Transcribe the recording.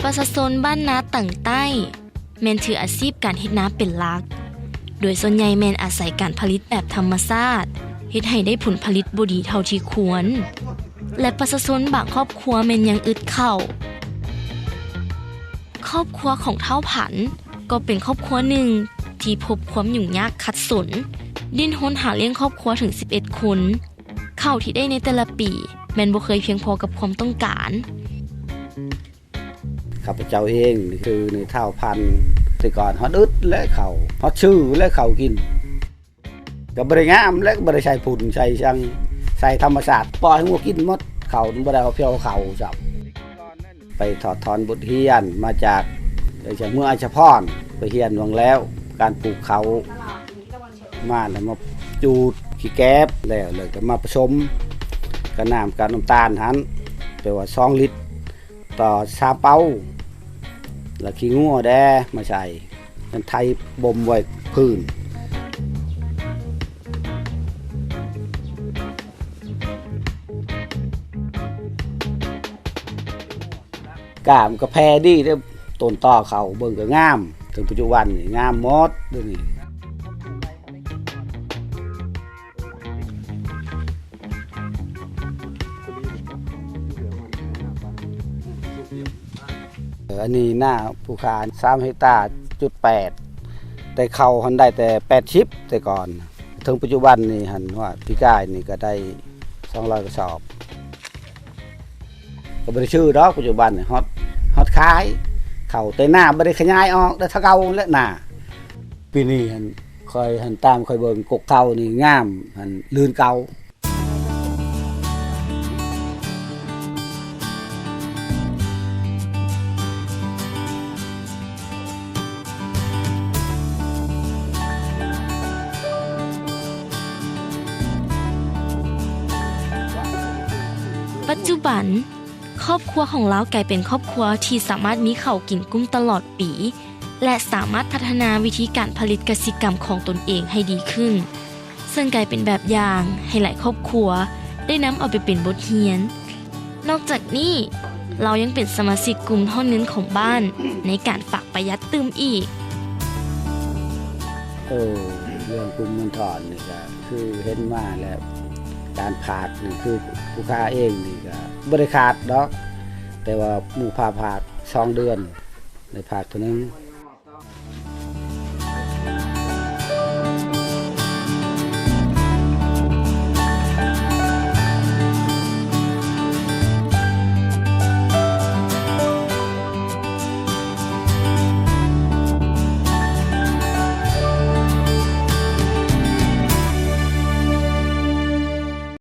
ປະຊາຊົນບ້ານນາຕັງໃຕ້ ແມ່ນຖືອາຊີບການເຮັດນາເປັນຫຼັກ, ໂດຍສ່ວນໃຫຍ່ແມ່ນອາໄສການຜະລິດແບບທຳມະຊາດ ເຮັດໃຫ້ໄດ້ຜົນຜະລິດບໍ່ດີເທົ່າທີ່ຄວນ ແລະ ປະຊາຊົນບາງຄອບຄົວແມ່ນຍັງອຶດເຂົ້າ. ຄອບຄົວຂອງທ້າວພັນ ກໍເປັນຄອບຄົວໜຶ່ງທີ່ພົບຄວາມຫຍຸ້ງຍາກຂັດສົນ, ດີ້ນຮົນຫາລ້ຽງຄອບຄົວເຖິງສິບເອັດຄົນ. ເຂົ້າທີ່ໄດ້ໃນແຕ່ລະປີແມ່ນບໍ່ເຄີຍພຽງພໍກັບຄວາມຕ້ອງການ. ຂ້າພະເຈົ້າເອງນີ້ຄືໃນທ້າວພັນ ແຕ່ກ່ອນຮອດອຶດແລະເຂົ້າ ຮອດຊື່ແລະເຂົ້າກິນ ກໍບໍ່ໄດ້ງາມ ແລະບໍ່ໄດ້ໃສ່ຝຸ່ນໃສ່ຫຍັງ ໃສ່ທຳມະຊາດ ປ່ອຍໃຫ້ງົວກິນໝົດ ເຂົ້າບໍ່ໄດ້ເອົາພຽວເຂົ້າຊ້ຳ. ໄປຖອດຖອນບົດຮຽນມາຈາກ ຈາກເມືອງໄອຊະພອນ ໄປຮຽນຫວັງແລ້ວ ການປູກເຂົ້າ ມາແລ້ວມາຈູດຂີ້ແກບ ແລ້ວ ແລ້ວກໍມາປະສົມກັບນ້ຳ ກັບນ້ຳຕານຫັ້ນ ແປວ່າສອງລິດຕໍ່ສາມເປົາ ແລ້ວຂີ້ງົວແດ່ມາໃສ່ ມັນໄຖບົ່ມໄວ້ພື້ນ. ກ້າມັນກໍແຜ່ດີເດ້ ຕົ້ນຕໍເຂົ້າເບິ່ງກໍງາມ ເຖິງປັດຈຸບັນນີ້ງາມໝົດດຽວນີ້. ອັນນີ້ນາພູຄາສາມເຮັກຕາຈຸດແປດ ແຕ່ເຂົ້າຫັ້ນໄດ້ແຕ່ແປດສິບ ແຕ່ກ່ອນ ເຖິງປັດຈຸບັນນີ້ຫັ້ນ ວ່າປີກາຍນີ້ກໍໄດ້ສອງຮ້ອຍກະສອບ ກໍບໍ່ໄດ້ຊື້ດອກ ປັດຈຸບັນນີ້ຮອດ ຮອດຂາຍເຂົ້າ ແຕ່ນາບໍ່ໄດ້ຂະຫຍາຍອອກ ໄດ້ເທົ່າເກົ່າແຫຼະນາ. ປີນີ້ຫັ້ນ ຂ້ອຍຫັ້ນຕາມຂ້ອຍເບິ່ງ ກົກເຂົ້ານີ້ງາມຫັ້ນ ລື່ນເກົ່າ. ປັດຈຸບັນ ຄອບຄົວຂອງລາວກາຍເປັນຄອບຄົວທີ່ສາມາດມີເຂົ້າກິນກຸ້ມຕະຫຼອດປີ ແລະ ສາມາດພັດທະນາວິທີການຜະລິດກະສິກຳຂອງຕົນເອງໃຫ້ດີຂຶ້ນ, ເຊິ່ງກາຍເປັນແບບຢ່າງໃຫ້ຫຼາຍຄອບຄົວໄດ້ນຳເອົາໄປເປັນບົດຮຽນ. ນອກຈາກນີ້, ລາວຍັງເປັນສະມາຊິກກຸ່ມຖອນເງິນຂອງບ້ານໃນການຝາກປະຢັດຕື່ມອີກ. ເອີ ເລື່ອງກຸ່ມເງິນຖອນນີ້ກະຄືເຫັນມາແລ້ວ ການຝາກນີ້ຄືຜູ້ຄ້າເອງນີ້ກະບໍ່ໄດ້ຂາດດອກ ແຕ່ວ່າໝູ່ພາຝາກສອງເດືອນ ໄດ້ຝາກເທື່ອໜຶ່ງ